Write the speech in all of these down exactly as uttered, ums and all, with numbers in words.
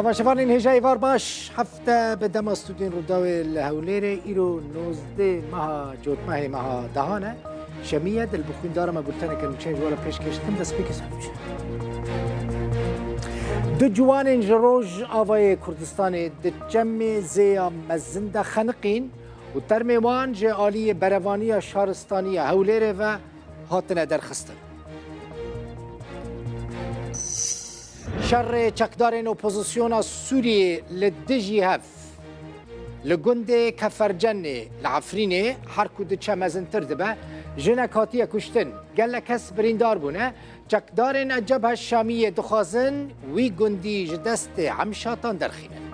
Temaşevanên hêja êvar baş, hefte bi dema stûdyoyên Rûdawê li Hewlêrê, îro nozdeh meha Cotmehê meha dehan e. Şemî ye, dilbixwîn dara me bulteneke nûçeyên ji we re pêşkêş dikim, destpêkê ser nûçe. Du ciwanên ji Rojavayê Kurdistanê di çemê Zêya Mezin de xeniqîn û termê wan ji aliyê Berevaniya Şaristaniya Hewlêrê ve hatine derxistin. Şerê çekdarên opozisyona Sûriyê li dijî hev li gundê Kefercenê li Efrînê her ku diçe mezintir dibe, jinek hatiye kuştin, gelek kes birîndar bûne. Çekdarên Ecebhe Şamiyê dixwazin wî gundî ji destê Emşatan derxînin.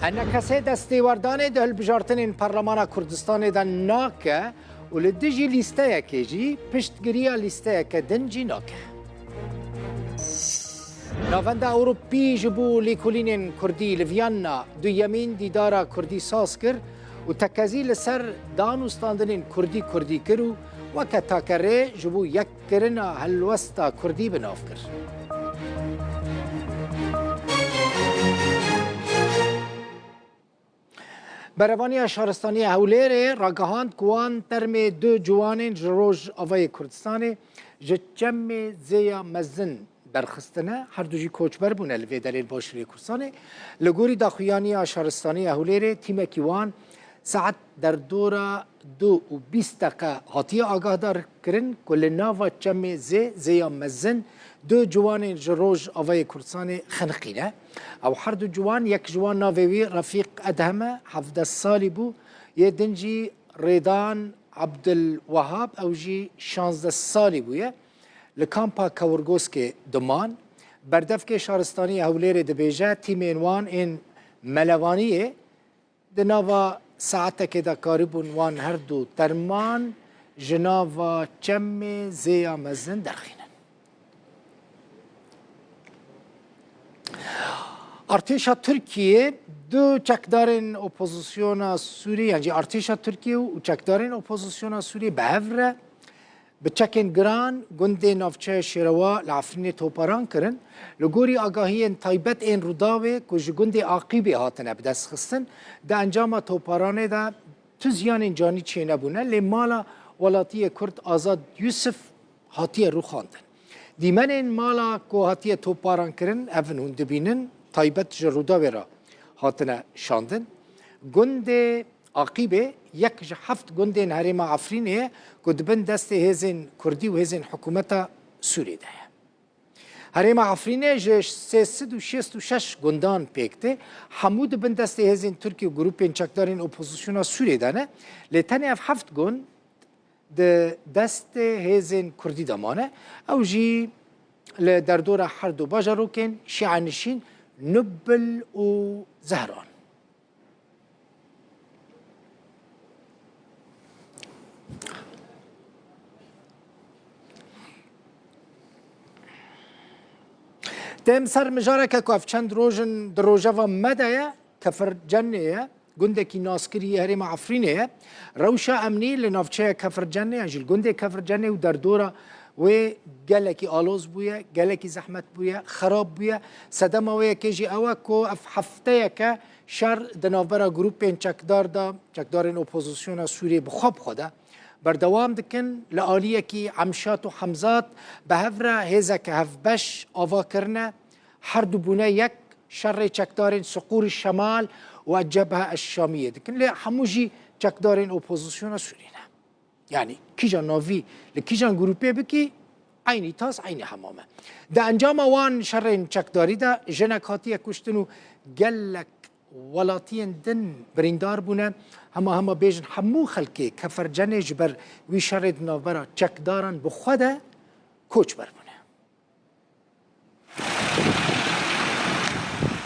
Enekesê destêwerdanê di hilbijartinên Perlemana Kurdistanê de nake û li dijî lîsteyekê jî piştgiriya lîsteyeke din jî nake. Navenda Ewropî ji bo lêkolînên Kurdî li Vyanna duyemîn dîdara Kurdî saz kir û tekezî li ser dan û standinên Kurdî Kurdî kir û weke takerê ji bo yekkirina helwesta Kurdî bi nav kir. Berevaniya Şaristaniya Hewlêrê ragihand ku wan termê du ciwanên ji Rojavayê Kurdistanê ji çemê Zêya Mezin derxistine. Her du jî koçber bûne li vê derê li Başûrê Kurdistanê. Li gorî daxuyaniya Şaristaniya Hewlêrê, tîmekî wan saet derdora du û bîst deqe hatiye agahdar kirin ku li nava çemê Zê, Zêya Mezin, du ciwanên ji Rojavayê Kurdistanê xeniqîne. Ew her du ciwan, yek ji wan navê wî Refîq Edhem e, hevdeh salî bû, yê din jî Rêdan Abdulwehab, ew jî şazdeh salî bûye. Li kampa Kewirgoskê diman. Berdevkê Şaristaniya Hewlêrê dibêje, tîmên wan ên melevaniyê di nava saetekê de karibûn wan her du terman ji nava çemê Zêya Mezin derxînin. Artêşa Tirkiyê du çekdarên opozisyona Sûriyê, yan jî artêşa Tirkiyê û çekdarên opozisyona Sûriyê bi hev re bi çekên giran gundê navçeya Şêrewa li Efrînê toparan kirin. Li gorî agahiyên taybet ên Rûdawê ku ji gundê Aqîbê hatine bidestxistin, di encama toparanê de tu ziyanên canî çênebûne, lê mala welatiyê Kurd Azad Yusuf hatiye rûxandin. Dîmenên mala ku hatiye toparankirin, ev in hûn dibînin, taybet ji Rûdawê re hatine şandin. Gundê Aqîbê yek ji heft gundên herêma Efrînê ye ku di bin destê hêzên Kurdî û hêzên hikûmeta Sûriyê de ye. Herêma Efrînê ji sê sed û şêst û şeş gundan pêk tê. Hemû di bin destê hêzên Tirkî û grûpên çekdarên opozisyona Sûriyê de ne. Lê tenê ev heft gund di destê hêzên Kurdî de mane. Ew jî li derdora her du bajarokên şîenişîn Nubil û Zehran. Dem ser mijareke ku ev çend roj in di rojeva me de ye, Kefir Cennê ye, gundekî naskirî yê herêma Efrînê ye. Rewşa emnî li navçeya Kefir Cennê yan jî li gundê Kefir Cennê û derdora wê gelekî aloz bûye, gelekî zehmet bûye, xerab bûye. Sedema wê yekê jî ew e ku ev hefteyeke şer di navbera grûpên çekdar de, çekdarên opozisyona Sûriyê bi xwe bi xwe de berdewam dikin. Li aliyekî Emşat û Hemzat bi hev re hêzeke hevbeş ava kirine. Her du bûne yek, şerê çekdarên Siqûr Şemal û Cebhe Eşşamiyê dikin. Lê hemû jî çekdarên opozisyona Sûrî ne. Yanî kîjan navî, li kîjan grûpê bikî, eynî tas, eynî hemam e. Di encama wan şerên çekdarî de jinek hatiye kuştin û gelek welatiyên din birîndar bûne. Hema hema bêjin hemû xelkê Kefercenê ji ber wî şerê di navbera çekdaran bi xwe de koçber bûne.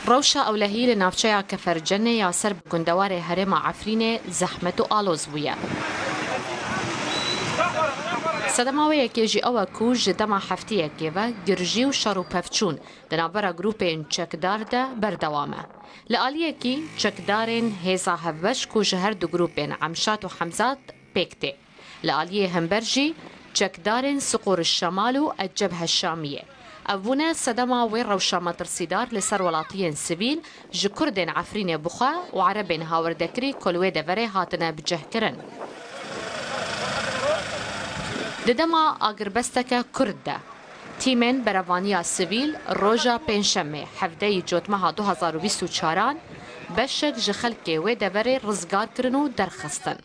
Rewşa ewlehî li navçeya Kefercenê ya ser bi gundewarê herêma Efrînê zehmet û aloz bûye. Sedema wê yekê jî ew e ku ji dema heftiyekê ve girjî û şer û pevçûn di navbera grûpên çekdar de berdewam e. Li aliyekî çekdarên hêza hevbeş ku ji her du grûpên Emşat û Hemzat pêk tê. Li aliyê hember jî çekdarên Siqûr Şemal û Ecebhe Şamiyê Ev bûne sedema wê rewşa metirsîdar li ser welatiyên sivîl, ji Kurdên Efrînê bixwe û Erebên hawerdekirî ku li wê deverê hatine bicihkirin. Di dema agirbesteke kurt de, tîmên berevaniya sivîl roja Pêncşemê, hevdeyî Cotmeha du hazar û bîst û çaran, beşek ji xelkê wê deverê rizgar kirin û derxistin.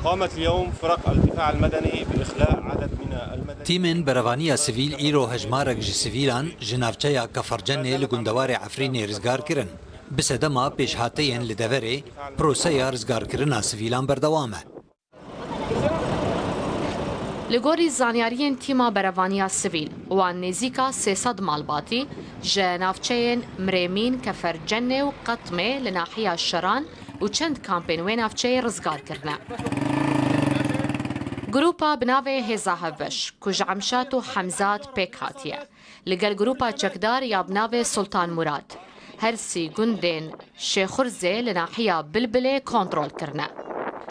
قامت اليوم فرق الدفاع المدني بإخلاء عدد من المدني. Tîmên berevaniya sivîl îro hejmarek ji sivîlan ji navçeya Kefercenê li gundewarê Efrînê rizgar kirin. Bi sedema pêşhateyên li deverê, proseya rizgarkirina sivîlan berdewam e. Li gorî zanyariyên tîma berevaniya sivîl, wan nêzîka sê sed malbatî ji navçeyên Mirêmîn, Kefercenê û Qetmê li nahiya Şeran û çend kampên wê navçeyê rizgar kirine. Grupa bi navê Hêza Hevbeş, ku ji Emşat û Hemzat pêk hatiye, li gel grupa çekdar ya bi navê Sultan Murad, her sî gundên Şêxurzê li nahiya Bilbilê kontrol kirine.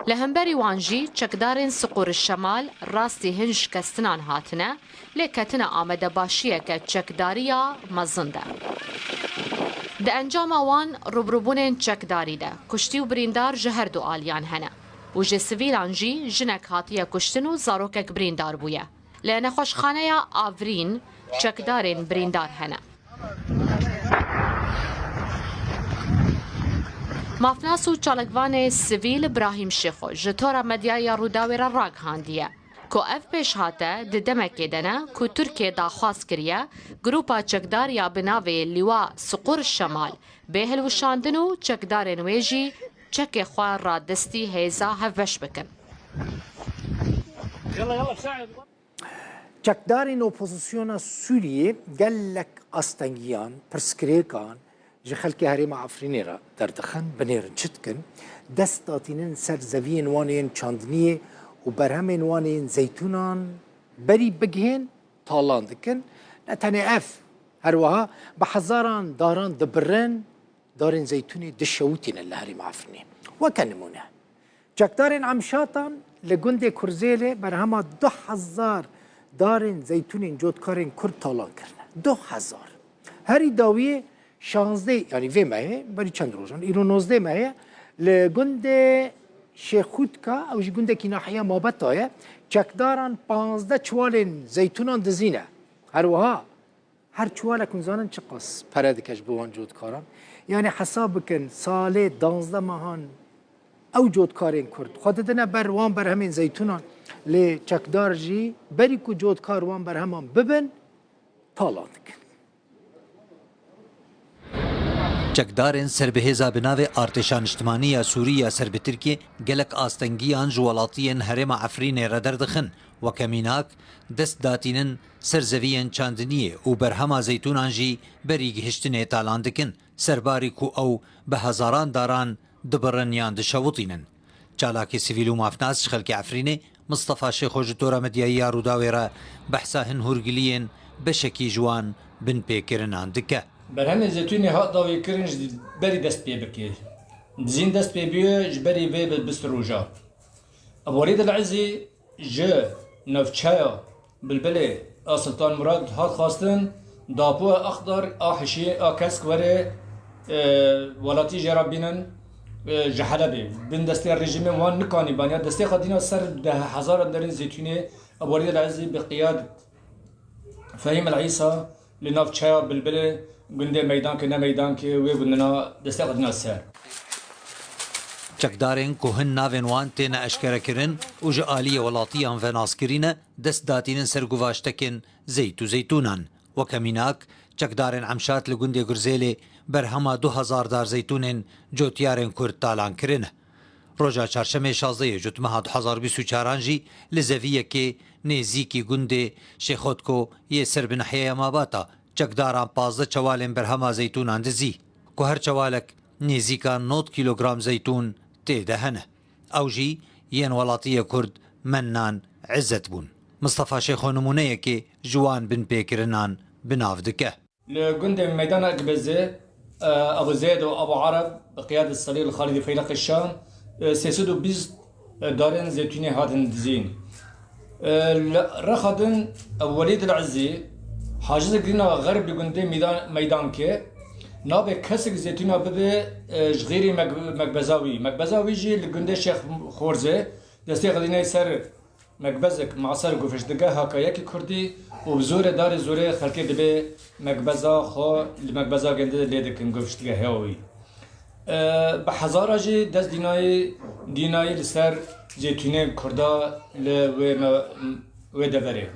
Li hemberî wan jî çekdarên Siqûr Şemal rastî hin şikestinan hatine, lê ketine amadebaşiyeke çekdariya mezin de. Di encama wan rûbirûbûnên çekdarî de kuştî û birîndar ji her du aliyan hene û ji sivîlan jî jinek hatiye kuştin û zarokek birîndar bûye. Li nexweşxaneya Avrîn çekdarên birîndar hene. Mafnas û çalakvanê sivîl Brahîm Şêxo ji tora medyaya Rûdawê re ragihandiye ku ev pêşhate di demekê de ne ku Tirkiye daxwaz kiriye grupa çekdar ya bi navê Lîwa Siqûr Şemal bê hilwişandin û çekdarên wê jî çekê xwe radestî hêza hevbeş bikin. Çekdarên opozisyona Sûriyê gelek astengiyan, pirsgirêkan ji xelkê herêma Efrînê re derdixin, binêrin çi dikin, dest datînin ser zeviyên wan yên çandiniyê û berhemên wan yên zeytûnan berî bigihên talan dikin. Ne tenê ev, her wiha bi hezaran daran dibirin, darên zeytûnê dişewitînin li herêma Efrînê. Weke nimûne, çekdarên Emşatan li gundê Kurzêlê berhema du hezar darên zeytûnên cotkarên Kurd talan kirine. Du hezar. Herî dawiyê şazdeh, yanî vê mehê, berî çend rojan, îro nozdeh mehê, li gundê Şêxûtka, ew jî gundekî nahiya Mabeta ye, çekdaran panzdeh çiwalên zeytûnan dizîne. Her wiha Her çiwalek hûn zanin çiqas pere dike ji bo wan cotkaran? Yanî hesab bikin, salê danzdeh mehan ew cotkarên Kurd xwe didine ber wan berhemên zeytûnan, lê çekdar jî berî ku cotkar wan berheman bibin, talan dikin. Çekdarên serbihêza bi navê Artêşa Niştimanî ya Sûrî ya ser bi Tirkiyê gelek astengiyan ji welatiyên herêma Efrînê re derdixin, weke mînak, dest datînin ser zeviyên çandiniyê û berhema zeytûnan jî berî gihiştinê talan dikin, serbarî ku ew bi hezaran daran dibirin yan dişewitînin. Çalakê sivîl û mafnas ji xelkê Efrînê Mistefa Şêxo ji tora medyayî ya Rûdawê re behsa hin hûrgiliyên beşekî ji wan binpêkirinan dike. Berhemên zeytûnê hat dawîkirin ji berî dest pê bike. Dizîn dest pê bûye ji berî vê bi bîst roja. Ebu Welîd el Ezî ji navçeya Bilbilê a Sultan Murad hat xwestin, dapoya Exdar a Hişî a Kesk were, e, welatî jê re bînin, e, ji Helebê. Bin destê rejîmê wan nikanî baniya destê xwe dîna ser deh hezaran derên zeytûnê. Ebu Welîd el Ezî bi qiyadet Fehîm el Îsa li nav çaya Bilbilê gundê Meydankê ne Meydankê wê gundina destê xwe dina ser. Çekdarên ku hin navên wan têne eşkerekirin û ji aliyê welatiyan ve naskirî ne, dest datînin ser guvaştekên zeyt û zeytûnan. Weke mînak, çekdarên Emşat li gundê Gurzêlê berhema du hezar dar zeytûnên cotiyarên Kurd talan kirine. Roja çarşemê şazdehê Cotmeha du hezar bîst û çaran jî li zeviyekê nêzîkî gundê Şêxotko yê ser bi nehyeya Mabata çekdaran pazdeh çewalên berhema zeytûnan dizî, ku her çewalek nêzîka nod kîlogram zeytûn tê de hene. Ew jî yên welatiyê Kurd Mennan Îzzet bûn. Mistefa Şêxo nimûneyekê ji wan binpêkirinan bi nav dike. Li gundê Meydana Ekbezê, e, Abu Zeyd û Abu Ereb bi qiyadet Selîl Xalidî Feyleqê Şam, e, sê sed û bîst darên zeytûnê hatin dizîn. Li Rexa din Welîd el Ezî, hacizek dîna xerbî gundê Mîdan-, Meydankê, nabe kesek zeytûna bibe, e, ji xêrî meg-, megbeza wî. Megbeza wî jî li gundê Şêx Xorzê, destê xedîneyê ser megbezek maser gufişt dige haka yekî kurdî û bi zorê darê zorê xelkê dibe megbeza xwe li megbeza gende lê dikin gufişt dige hewa wî. E, bi hezara jî dest dînayê, dînayê li ser zeytûnê kurda li wê me-, wê deverê.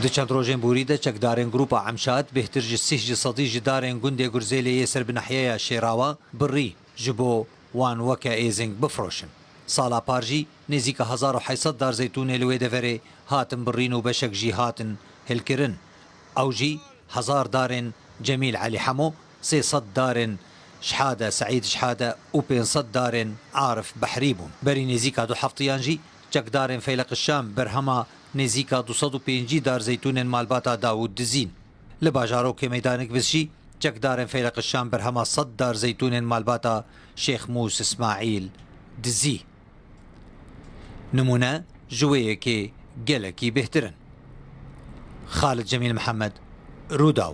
Di çend rojên borî de çekdarên Grupa Emşad bêhtir ji sîh ji sedî ji darên gundê Gurzêlê yê ser bi nahyeya Şêrawa birî ji bo wan weke êzing bifroşin. Sala par jî nêzîka hezar û heyt sed dar zeytûnê li wê deverê hatin birîn û beşek jî hatin hilkirin. Ew jî hezar darên Cemîl Elî Hemo, sê sed darên Şihade Seîd Şihade û pênc sed darên Arif Behrî bûn. Berî nêzîka du heftiyan jî çekdarên Feyleq Şam berhema nêzîka du sed û pêncî dar zeytûnên malbata Dawûd dizîn. Li bajarokê Meydanik Biz jî çekdarên Feyleq Şam berhema sed dar zeytûnên malbata Şêx Mûs Îsmaîl dizî. Nimûne ji wê yekê gelekî bêhtir in. Xalid Cemîl Mihemed, Rûdaw.